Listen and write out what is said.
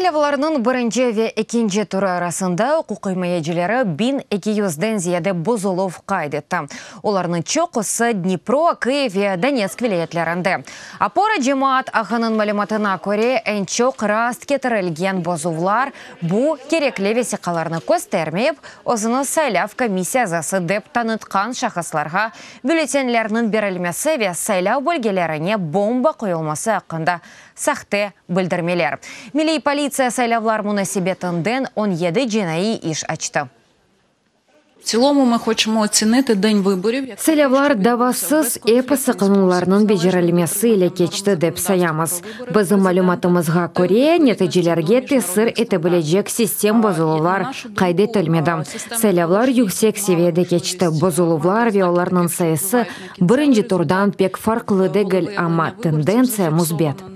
Saylavlarnıñ birinci ve ekinci turı arasında uquqimayecileri 1200-den ziyade bozuluv qayd etti. Olarnıñ çoqusı Dnipro, Kıyiv ve Donetsk vilâyetlerinde. Opora cemaat ağınıñ malümatına köre, eñ çoq rast ketirilgen bozuvlar, bu, kerekli vesiqalarnı köstermeyip, özüni saylav komissiya azası dep tanıtqan şahıslarğa bülletenlerniñ berilmesi ve saylav bölgelerine bomba qoyulması aqqında sahte bildirmeler. Milliy politsiya saylavlar munasebetinden 17 cinaiy iş açtı. Saylavlar davasız, episi qanunlarnıñ becerilmesi ile keçti, dep sayamız. Bizim malümatımızğa köre, neticelerge tesir ete bilecek sistem bozuluvlar qayd etilmedi. Saylavlar yüksek seviyede keçti, bozuluvlar ve olarnıñ sayısı birinci turdan pek farqlı degil, amma tendentsiya müsbet.